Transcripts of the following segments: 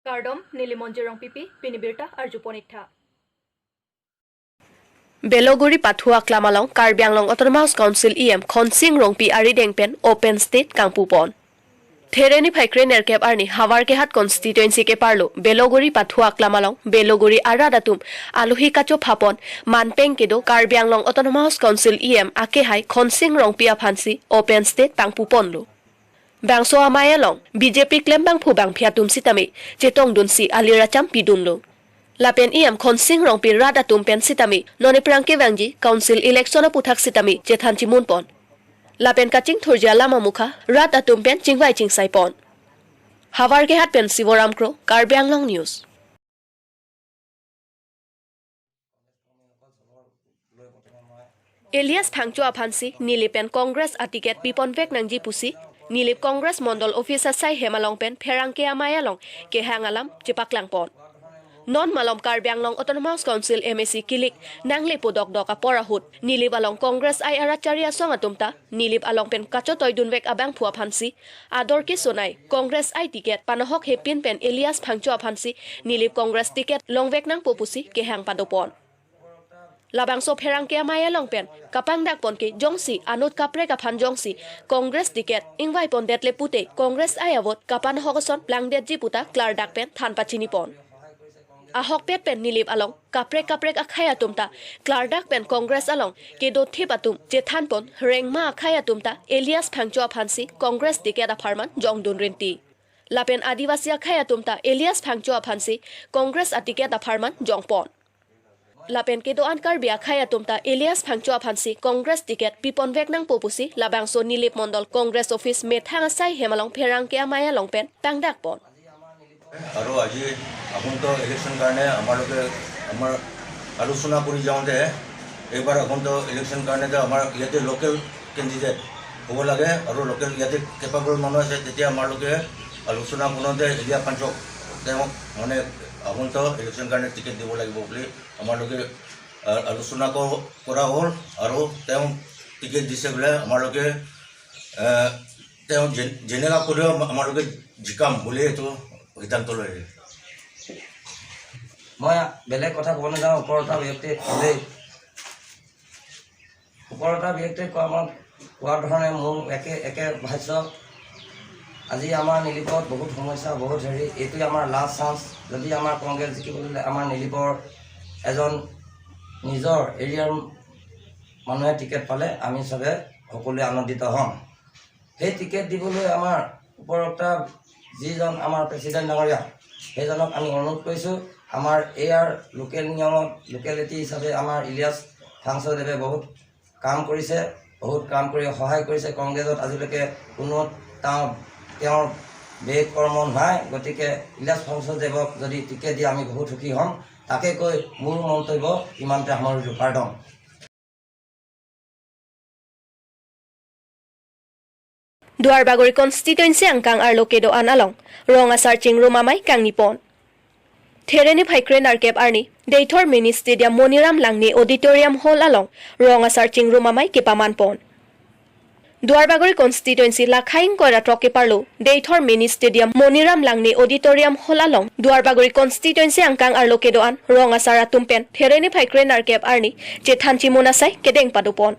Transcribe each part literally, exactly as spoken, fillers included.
Kardom, neli Monjir Rongpipi, pini birta arjupon iktha. Beloguri pathu aklam along Karbi Anglong Autonomous Council E M Khonsing Rongpi arideng pen open stage kangpupon. There niphai krenerkep arni Howraghat constituency keparlo Beloguri pathu aklam along Beloguri arat atum alohi kachophapon manpeng kedo Karbi Anglong Autonomous Council E M akehai Khonsing Rongpi aphansi open stage pangpuponlo. Bangso amei along B J P klembangphu bangphi atum sitame chetongdunsi aliracham pidunlo. Lapen E M Khonsing Rongpi rat atum pen sitame non ephrang kevangji council election aputhak sitame chethan chimunpon. Lapen kachingthurji alam amukha rat atum pen chingvai chingsaipon. Howraghat pen Sivoram Kro, Karbi Anglong News. Elias Phangcho aphansi Nilip pen Congress aticket piponvek nangji pusi Nilip Congress Mondol Office asai hem along pen pherangke amei along kehang alam chepaklangpon. Non malom Karbi Anglong Autonomous Council M A C kilik nanglepo dokdok apor ahut Nilip along Congress I R achari asong atum ta Nilip along pen kachotoidunvek abangphu aphansi ador kesonei Congress I ticket panohok hepin pen Elias Phangcho aphansi Nilip Congress ticket longvek nangpo pusi kehang padopon. Labangso pherangke amei along pen kapangdakpon ke jongsi anut kaprek aphan jongsi Congress ticket ingvaipondetle pute Congress I a vote kapanohok ason langdetji puta klardak pen than pachinipon. Ahokpet pen Nilip along kaprek kaprek akhei atum ta klardak pen Congress along kedothip atum chethanpon rengma akhei atum ta Elias Phangcho aphansi Congress ticket apharman jongdun rinti. Lapen Adivasi akhei atum ta Elias Phangcho aphansi Congress aticket apharman jongpon. Lapen kedo-an Karbi akhei atum ta Elias Phangcho aphansi Congress ticket piponvek nangpo pusi labangso Nilip Mondol Congress Office methang asai hem along pherangke amei along pen pangdakpon. আৰু আজি আগন্তুক ইলেকশ্যন কাৰণে আমালোকে আমাৰ আলোচনা কৰি যাওঁতে এইবাৰ আগন্তুক ইলেকশ্যন কাৰণে যে আমাৰ ইয়াতে লোকেল কেণ্ডিডেট হ'ব লাগে আৰু লোকেল ইয়াতে কেইবাগৰাকীও মানুহ আছে, তেতিয়া আমালোকে আলোচনা কৰোঁতে এলিয়া ফাংচক তেওঁক মানে আগন্তুক ইলেকশ্যন কাৰণে টিকেট দিব লাগিব বুলি আমালোকে আহ, আলোচনা ক- কৰা হ'ল আৰু তেওঁ টিকেট দিছে বোলে। আমালোকে আহ, তেওঁ যে- যেনেকা কৰিও আমালোকে জিকাম বুলি এইটো সিদ্ধান্ত লয়। মই বেলেগ কথা ক'ব নাযাওঁ, ওপৰত এটা ব্যক্তি ক'লেই, ওপৰত এটা ব্যক্তিয়ে কোৱা মন- কোৱা ধৰণে মোৰ একে একে ভাষ্য। আজি আমাৰ নিলিপত বহুত সমস্যা, বহুত হেৰি, এইটোৱে আমাৰ লাষ্ট চান্স। যদি আমাৰ কংগ্ৰেছ জিকিবলৈ হ'লে আমাৰ নিলিপৰ এজন নিজৰ এৰিয়াৰ মানুহে টিকেট পালে আমি চবে সকলোৱে আনন্দিত হ'ম। সেই টিকেট দিবলৈ আমাৰ উপৰোক্ত যিজন আমাৰ প্ৰেচিডেণ্ট ডাঙৰীয়া, সেইজনক আমি অনুৰোধ কৰিছোঁ, আমাৰ ইয়াৰ লোকেল নিয়মত, লোকেলিটি হিচাপে আমাৰ ইলিয়াছ ফাংচদেৱে বহুত কাম কৰিছে, বহুত কাম কৰি সহায় কৰিছে। কংগ্ৰেছত আজিলৈকে কোনো তেওঁ, তেওঁৰ বেগ কৰ্ম নাই। গতিকে ইলিয়াছ ফাংচদেৱক যদি টিকেট দিয়ে আমি বহুত সুখী হ'ম। তাকে কৈ মোৰ মন্তব্য ইমানতে সামৰিলোঁ। কাৰ্ডম। Duarbagori constituency angkang arlo kedo-an along rong asar chingrum amei kangnipon. There niphai krenerkep arni Deithor Mini Stadium Moniram Langne Auditorium Hall along rong asar chingrum amei kepamanpon. Duarbagori constituency lakhai ingkoi ra throk keparlo Deithor Mini Stadium Moniram Langne Auditorium Hall along Duarbagori constituency angkang arlo kedo-an rong asar atum pen there niphai krenerkep arni chethan chimun asai kedeng padopon.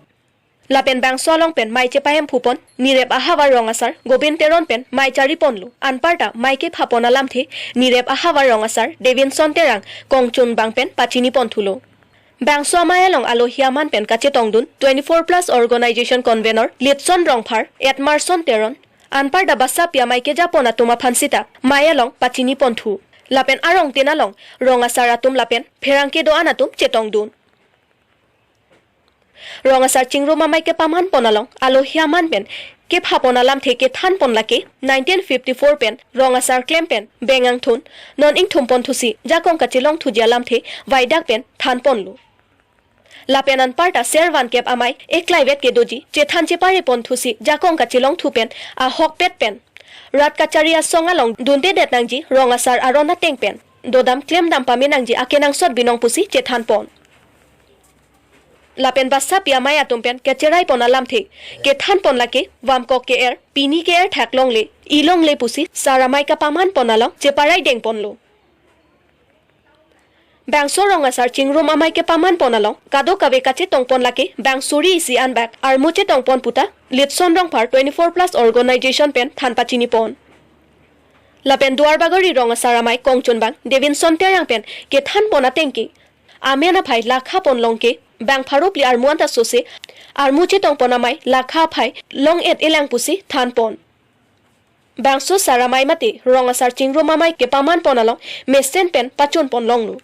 Lapen bangso along pen mei chepahemphupon Nirep ahavar rong asar Gobin Teron pen mei chariponlo. Anparta mei kephapon alamthe Nirep ahavar rong asar Devinson Terang kongchunbang pen pachiniponthulo. Bangso amei along alohi aman pen kachetongdun twenty-four plus organization convenor Litson Rongphar, Edmarson Teron, anparta basapi amei kejapon atum aphan sita mei along pachiniponthu. Lapen arongtin along rong asar atum lapen pherangke do-an atum chetongdun. Rong asar chingrum amei kepamanpon along alohi aman pen kephapon alamthe kethanpon lake nineteen fifty-four pen rong asar klem pen bengangthun non ingthumponthusi jakong kachelongthuji alamthe vaidak pen thanponlo. Lapen anparta servan kep amei eklaivet kedoji chethan chepareponthusi jakong kachelongthu pen ahokpet pen rat kachari asong along dundedet nangji rong asar aron ateng pen dodam klemdam pame nangji akenangsot binong pusi chethanpon. Lapen basapi amei atum pen kacherai pon alamthe kethan pon lake vamkok ke-er, pini ke-er thak longle, ilongle pusi sar amei kapaman pon along cheparai deng ponlo. Bangso rong asar chingrum amei kepaman pon along kadokave kachetong pon lake bang suri isi anbak armu chetong pon puta Litson Rongphar twenty-four plus organization pen than pachini pon. Lapen Duarbagori rong asar amei kongchunbang Devinson Terang pen kethan pon ateng ke amen aphai lakha pon long ke bang pharo phli armu anta sose armu chetong pon amei lakha aphai long-et-elang pusi than pon. Bangso sar amei mate rong asar chingrum amei kepaman pon along mesen pen pachun pon longlo.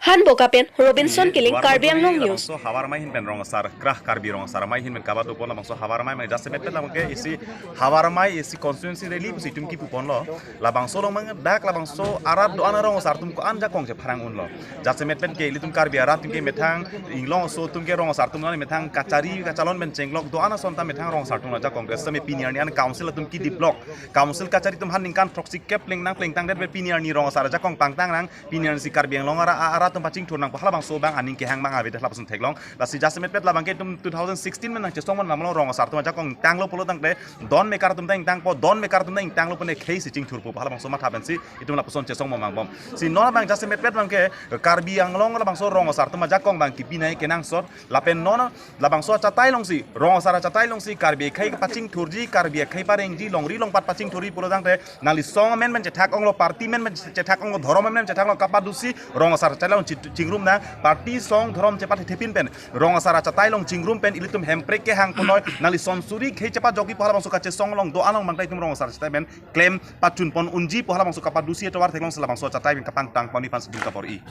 Hanboka pen Robinson Killing, Karbi Anglong News. Labangso havar amei ahin pen rong asar, krah Karbi rong asar amei ahin pen kaba do pon labangso havar amei, amei jasemet pen labangke isi havar amei isi constituency rally pusi itum kipu ponlo. Labangso along mang dak labangso arat do-an arong asar atum ko-an jakong chepharang unlo. Jasemet pen ke ilitum Karbi arat atum ke methang inglong aso atum ke rong asar atum nang methang kachari kachalon pen chenglok do-an ason ta methang rong asar atum nang jakong. Sitame pini arni an council atum kidi block. Council kachari atum han ningkan throksi kep pleng nang plengtang det pen pini arni rong asar ajakong pangtang nang, pini arni si Karbi Anglong ara, ara atum pachingthur nangpo halabangso bang aning kehang bang ave det lapuson theklong. Lasi jasemet pen labangke itum two thousand sixteen pen nang chesong man mamlo rong asar atum ajakong tanglo pulo tangte don mekar atum ta ingtangpo, don mekar atum ta ingtanglo pune khei si chingthurpo halabangso matha pensi itum lapuson chesong mamang bom. Si non abang jasemet pen abangke Karbi Anglong labangso rong asar atum ajakong bang kipinai kenangsot lapen non labangso achatai alongsi, rong asar achatai alongsi Karbi akhei pachingthurji, Karbi akhei parengji, longri longpat pachingthurji pulo tangte nangli song amen pen chethak onglo, party amen pen chethak onglo, dhorom amen pen chethak onglo, kapadusi rong asar achatai along chi-, chingrum nang, party song dhorom chepathethepin pen rong asar achatai along chingrum pen ilitum Hemprek kehang punoi, nangli son suri khei chepajokji pu halabangso kachesong along do along bangta itum rong asar achatai pen klem pachun pon unji pu halabangso kapadusi atovar theklongsi labangso achatai pen kapangtang pon-i aphan si dun kapor-i.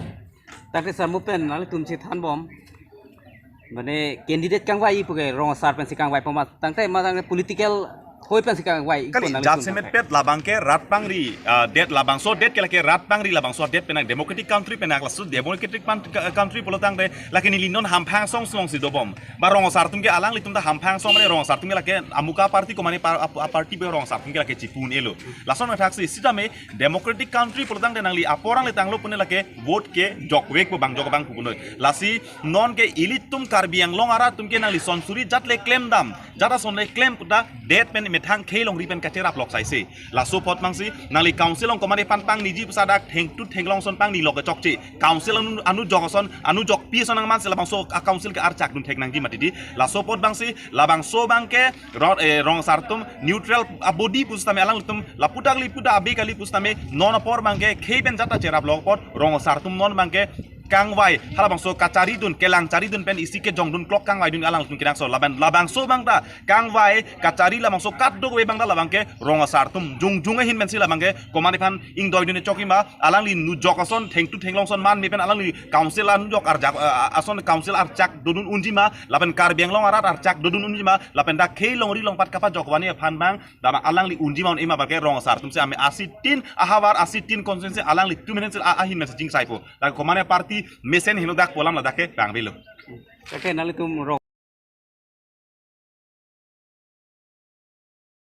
Tangte sar mo pen nanglitum chethan bom, mane candidate kangvai pu ke rong asar pensi kangvai poma, tangte ma tangte political hoi pensi kangvai pu kali, nanglitum jasemet tangte pen labangke rat pangri, ah, det labangso det ke lake rat pangri labangso det pen nang democratic country pen nang laso democratic pan-, ka-, country pulo tangte lake neli non hamphang song song si dobom. Ba rong asar atum ke alanglitum ta hamphang song re rong asar atum ke lake amuka party komane par-, ap-, ap-, party pen rong asar atum ke lake chipu un-elo. Lason athaksi sitame democratic country pulo tangte nangli apor angle tanglo pune lake vote kejokvekpo bang jok bang pu punoi. Lasi non ke ilitum Karbi Anglong arat atum ke nangli son suri jat le klemdam, jat ason le klem puta det pen methang khei longri pen kacherap lok saise. Laso apot mangsi nangli council along komane aphan pangniji pusi dak thengtut thenglong ason pangni lok kechokche. Council anu, anu jok ason, anu jokpi ason nangmansi labangso a-council ke archak dun thek nangji mati di. Laso apot bangsi labangso bangke rot, eh, rong asar atum neutral a-body pusitame alanglitum lapu dak lipu dak abe kali pusitame non apor bangke khei pen jat ta cherap lok apot rong asar atum non bangke kangvai halabangso kachari dun kelang chari dun pen isi kejong dun klok kangvai dun alanglitum kenangsot lapen labangso bangta kangvai kachari labangso kadokave bangta labangke rong asar atum jongjong ahin pensi labangke komane aphan ingdoi dun chokji ma, alangli nu jok ason thengtut thenglong ason man me pen alangli council anu jok arjak, eh, ason council archak dodun unji ma, lapen Karbi Anglong arat archak dodun unji ma, lapen dak khei longri longpat kapajok vani aphan bang, dama alangli unji ma un-e ma bangke rong asar atumsi ame asitin ahavar asitin constituency alanglitum ahin si a-, ahin pensi chingsaipo. Dak komane party mesen heno dak pu alam ladak ke bang avelo. Tangte nanglitum rong